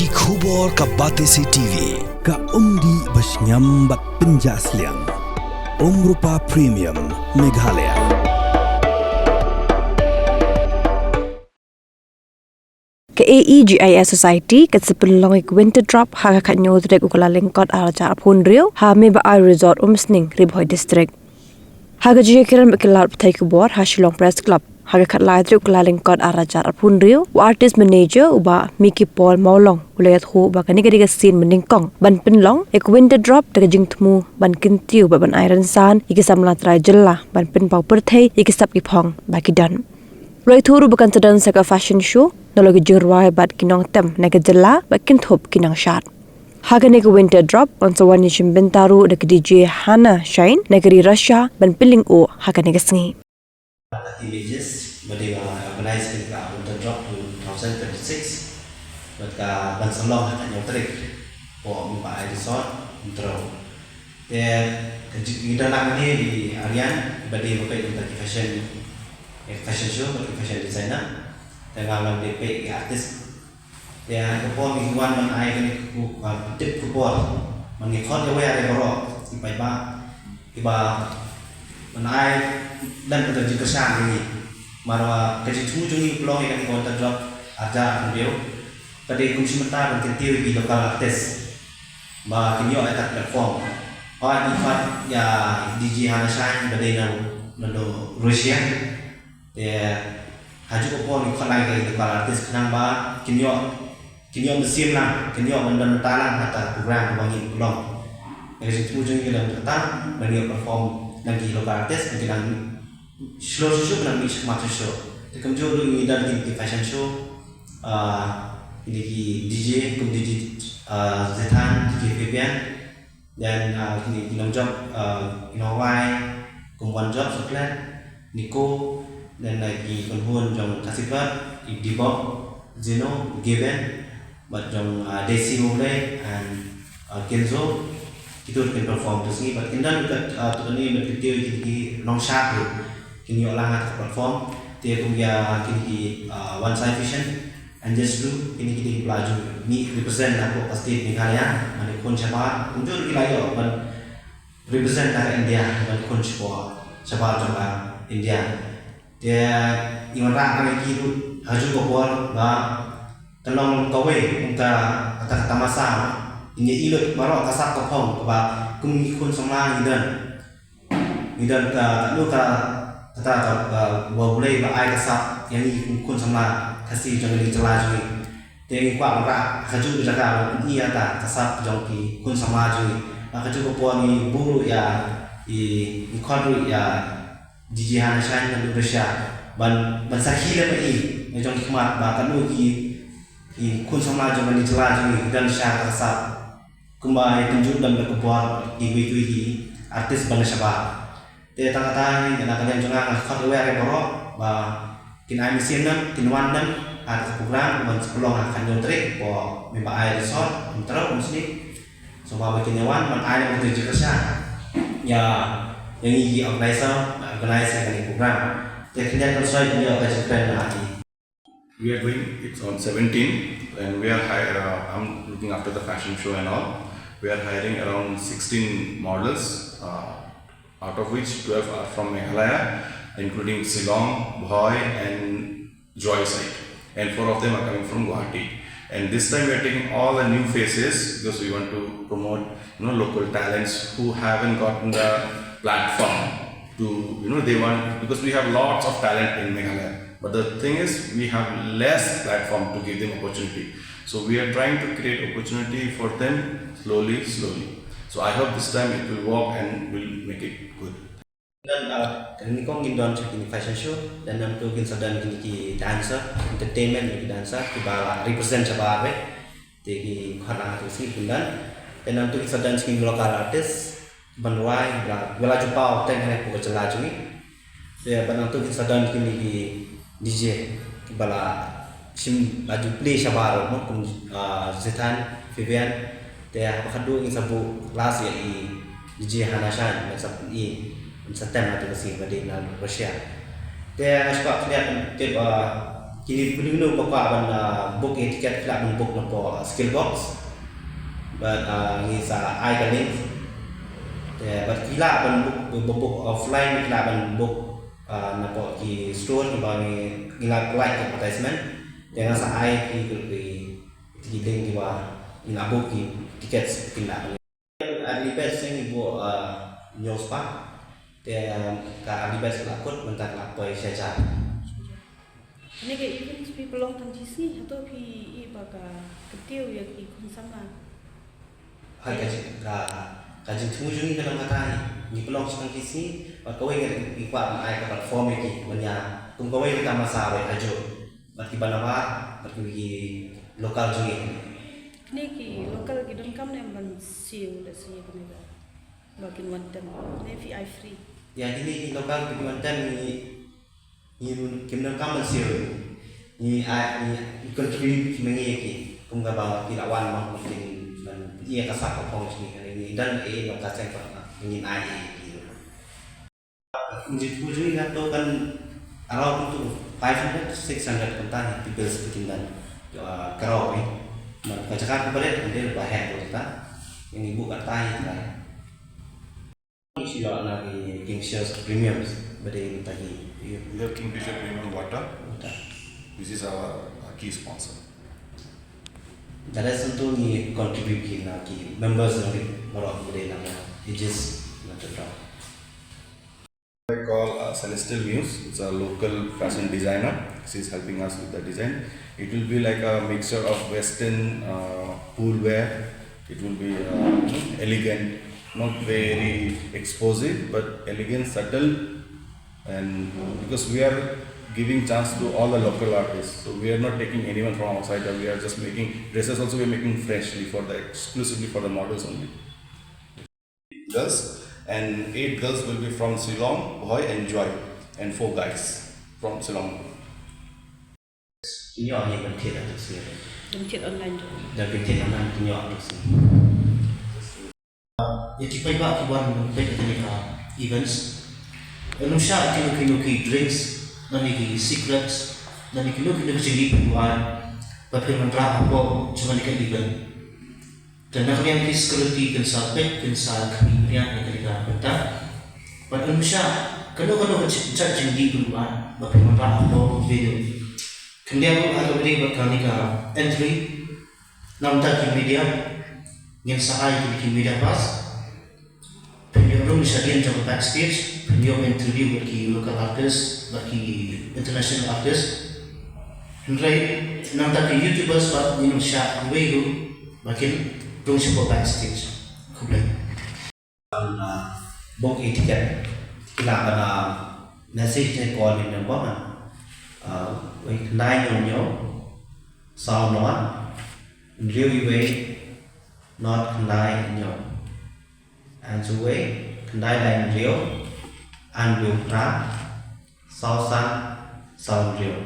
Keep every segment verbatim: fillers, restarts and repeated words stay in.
Ki khubor ka Batesi T V, ka umdih ba shngiam bad pynjah sliang. Umrupa Premium, Meghalaya. Ka A E G I S Society ka sa pynlong ïa ka Winter Drop ha ka khatñiew tarik u Kyllalyngkot arhajar arphew hynriew ha Meiba Ai Resort, Umsning, Ri Bhoi District. Ha ka jingïakren bad ki lad pathai khubor ha Shillong Press Club ha ka khatlai tarik u Kyllalyngkot arhajar arphew hynriew, u Artist Manager u Bah Mickey Paul Mawlong u la ïathuh ba kane ka dei ka sien ba nyngkong ban pynlong ïa ka Winter Drop da ka jingthmu ban kyntiew bad ban ai rynsan ïa ki samla trai jylla ban pynpaw pyrthei ïa ki sap ki phong ba ki don. U la ïathuh ruh ba kan sa don sa ka fashion show, nalor ki jingrwai bad ki nongtem na ka jylla bad kynthup ki nongshad. Ha kane ka Winter Drop, yn sa wan ïashim bynta ruh da ka D J Hana Shine na ka ri Russia ban pynlyngngoh ha kane ka sngi. Images ba dei ba organize kane ka Winter Drop two thousand twenty-six. Bad ka ban sa long ha ka khatñiew tarik, hapoh Meiba Ai Resort, Umtrew. Te ka jing, ngi don lang hangne i Aryan ba dei ba peit ïa ki fashion, ïa ki fashion show bad ki fashion designer. Te nga lah dei peit ïa ki artist. Te ha ka por ngi wan ban ai kane ka ku, ah, tip ka por ban ngi khot ïa wei ïa baroh ki paidbah kiba ban ai lem ka jingkyrshan ïa ngi. Namar ba ka jingthmu jong ngi ka long ïa kane ka Winter Drop arhajar arphew hynriew. Ka dei kum shi mynta ban kyntiew ïa ki local artist ba kin ïoh ïa ka platform. Ba ngi khot ïa D J Hana Shine ba dei na, na Russia. Te ha kajuh ka por ngi khot lang ïa ki local artist khnang ba kin ïoh, kin ïoh mynsiem lang, kin ïoh ban don bynta lang ha kata ka program kaba ngi pynlong. Ïa ka jingthmu jong ngi ka long kata ban ïoh perform lang ki local artist, ban kin nang shlur shuh shuh, ban nang mih shakhmat shuh shuh. Te kumjuh ruh ngi don kine ki fashion show, ah, kine ki D J kum D J, ah, Zethan, D J Fabian. Then, uh, kine ki nongjop, uh, ki nongrwai kum One Job Suklet, Nico, then, uh, ki kynhun jong Khasi Blood, i Dibok, Zeno, Given, bad jong, uh, Desi Mobley and, uh, Kenzo. Kito kin perform tu sngi bad kin don kat, uh, tu kane bad kito ki, ki nongshad tu kin ïoh lang ha ka platform. Te kum ïa kine ki, uh, One Side Vision. And just tu, kine ki dei ki ba la ju mih represent na ka state Meghalaya, ban ïakhun shabar, kumjuh ki la ïoh ban represent na ka India, ban ïakhun shabar, shabar jong ka India. Te ngi wanrah na ki ruh ha kajuh ka por ba kan long kawei, kum ka, kata ka tamasa, ngin ïa ïoh baroh ka sap ka phong, kaba kum ngi khun samla ngi don. Ngi don ka, ka, ka, ka, ka, ka, ba U Blei ba ai ka sap ïa ngi kum khun samla Khasi jong ngi, jylla jong ngi. Te ngi kwah ban rah ha kajuh ka jaka ban pyni ïa ka, ka sap jong ki khun samla jong ngi. Ha kajuh ka por ngi buh ruh ïa, i, ngi khot ruh ïa D J Hana Shine na Russia ban, ban sakhi lem ïa i na jong ki khmat ba katno ki, ki khun samla jong ngi, jylla jong ngi ki don sha ka sap. Kumba ïa kumjuh lem da ka bor kiwei kiwei ki artist ban da shabar. Te tang kata hi, na ka liang jong nga nga khot ïa wei ïa baroh ba kin ai mynsiem lem, kin wan lem ha ka program ban sa pynlong ha ka khathynñiew tarik hapoh Meiba Ai Resort, Umtrew, Umsning. So ba kin ïa wan ban ai lem ka jingkyrshan ïa, ïa ngi ki organizer, organize ïa kane ka program. Te khyndiat kan soi ïa ka jingkren na ki. We are going, it's on seventeen, and we are hire, uh, I'm looking after the fashion show and all. We are hiring around sixteen models, uh, out of which twelve are from Meghalaya, including Shillong, Bhoi, and Jowai side. And four of them are coming from Guwahati. And this time we are taking all the new faces because we want to promote, you know, local talents who haven't gotten the platform to, you know, they want, because we have lots of talent in Meghalaya. But the thing is, we have less platform to give them opportunity. So we are trying to create opportunity for them slowly, slowly. So I hope this time it will work and we'll make it good. Then, uh, kane kong ngin don sha kine fashion show, then nangtu kin sa don kine ki dancer, entertainment ki dancer, kiba la represent shabar beit. Te ki khot lang ha tu sngi kin don. Then nangtu kin sa don sha kine local artist, ban rwai, ba la, ba la ju paw teng ha kane ka jylla jong ngi. Te bad nangtu kin sa don kine ki D J, kiba la shim, la ju plie shabar ruh, mo, kum, ah, Zithan, Fabian. Te haba khadduh ngin sa buh last ïa i D J Hana Shine, ban sa pyni, ban sa tem ha tu ka sngi ba dei na Russia. Te nga shu kwah khyndiat ban tip, ah, Kine ki briew ba kwah ban, ah, book ïa tiket ki lah ban book napoh Skillbox. Bad, ah, ngi sa ai ka link. Te bad ki lah ban book, ba book offline ki lah ban book, ah, napoh ki store kiba ngi, ngi la pynlait ki advertisement. Te nga sa ai ki, ki, ki link kiba ngi lah book ki tiket ki lah. Early bird sien ngi buh, ah, hynñiew spah. Te, ah, ka early bird ka la kut mynta ka la poi shi hajar. Kane ka event phi pynlong tang shi sngi, hato phi ïoh ba ka kyntiew ïa ki khun samla? Hai ka jing, ka, ka jingthmu jong ngi ka long kata hi. Ngi pynlong shi tang shi sngi, bad kawei ngi, ngi kwah ban ai ka platform ïa ki ban ïa, kum kawei ka tamasa wei ha Jowai. Bad kiba nabar, bad ki local jong ngi. Kine ki local ki donkam ne ban siew lehse kane ka, ba kin wan tem. Ne phi ai free? Ïa kine ki local ki wan tem ngi, ngi, kim donkam ban siew. Ngi ai, ngi contribute ma ngi ïa ki. Kum kaba ki la wan ma kin ban ïa ka sap ka phong jong ngi. Ngi don ei ei local seng pat ma ngin ai ïa ki. Ngi tu jong ngi to kan around to five hundred, six hundred kynta ni people sitting down. Ah, crowd ni. Man ka jaka ka barit kan dia ba hek tu ta. Yang ibu kata ni ta. Issue na ki Kingfisher Premium ba dei ni ta ki. Either Kingfisher Premium water. Water. This is our, uh, key sponsor. That is to ni contribute ki na ki members ni baroh ba dei na Aegis na ta. I call, uh, Celestial Muse. It's a local fashion designer. She's helping us with the design. It will be like a mixture of Western, uh, pool wear. It will be, uh, you know, elegant, not very exposing, but elegant, subtle. And because we are giving chance to all the local artists, so we are not taking anyone from outside. We are just making dresses. Also, we are making freshly for the, exclusively for the models only. Girls, and eight girls will be from Shillong, Bhoi and Jowai, and four guys from Shillong. Nyo ni ban thied tu si. Ban thied online tu. Da ban thied online nyo tu si. Ïa ki paidbah ki wan peit ïa kine ki events. Ym shah kino kino ki drinks, lane ki cigarettes, lane kino kino ki jingdih pynban ba phin wanrah hapoh jong kane ka event. Te na ka liang ki security kin sa peit, kin sa khmih bniah ïa kane ka bynta. Bad ym shah kano kano ka jait jingdih pynban ba phin wanrah hapoh venue. Khyndiat ruh ha kaba ïadei bad kane ka entry. Namar ki media, ngin sa ai kine ki media pass. Phin ïoh rung shadien jong backstage, phin ïoh interview bad ki local artist, bad ki international artist. Hynrei namar ki YouTubers pat ngin ym shah iwei ruh ba kin rung shapoh backstage. Khublei. Ban, ah, book ïa tiket. Ki lah ban, ah, message ne call ïa number, ah, wei khyndai hynñiew hynñiew saw nod hynriew iwei nod khyndai hynñiew. Answer wei khyndai lai hynriew ar hynriew phra saw san saw hynriew.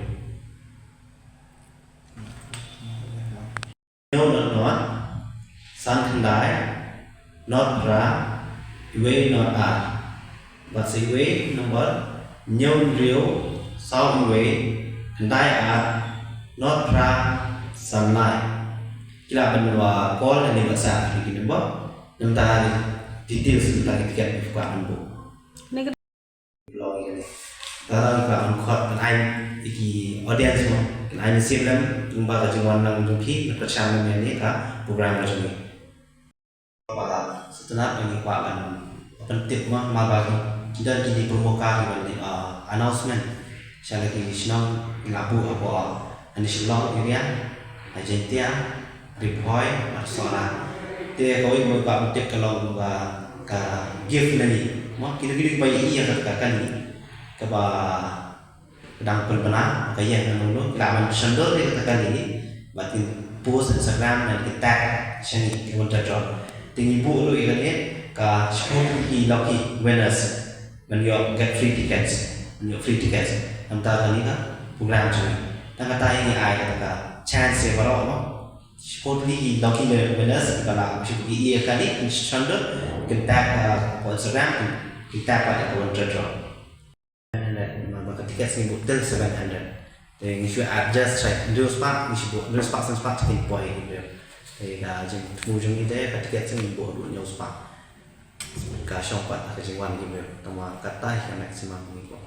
Hynñiew nod nod, san khyndai, nod phra, iwei nod ar. Bad sa iwei number, hynñiew hynriew, saw iwei, khyndai ar, nod phra, san lai. Ki lah ban wa call ne WhatsApp ïa ki number. Namar details namar ki tiket ki kwah ban book. Long ïa kane. Tang ba ngi kwah ban khot ban ai ïa ki audience mo, ban ai mynsiem lem, tang ba ka jingwan lang jong phi, na pyrshang lem ïa kane ka program ka jong ngi. Ba sngewtynnat ba ngi kwah ban pyntip mo, ma ba ki don kine promo card kiban, ah, announcement sha la ki shnong, ngi la buh hapoh, ah, ha Shillong area, ha Jaintia, Ri Bhoi bad Sohra. Te kawei kaba nga kwah ban tip ka long ba ka gift na ngi. Mo, kino kino kiba ïohi ïa kata ka kali kaba dang pynbna, ka ïeng na nongno, ki lah ban shon dur ïa kata ka kali bad kin post Instagram bad kin tag sha ngi, ki Wonder Draw. Te ngi buh ruh ïa kane ka shiphew tylli ki lucky winners ban ïoh get free tickets, ban ïoh free tickets. Namar kane ka program jong ngi. Tang kata ïa ngi ai kata ka chance ïa baroh mo. Shiphew tylli ki lucky winners kiba la, shiphew ki ïa kali, kin shon dur, kin tag, uh, hapoh Instagram, kin, kin tag pat ïa ka Wonder Draw. Seven hundred, ma ba ka ticket ngi buh till seven hundred. Te ngi shu adjust shai hynriew spah, ngi shu buh hynriew spah, san spah, te kin poi hi briew. Te ka jingthmu jong ngi te ka tiket shu ngi buh haduh hynñiew spah. Ka shong pat ha ka jingwan hi briew. Tangba kata hi ka maximum ngi buh.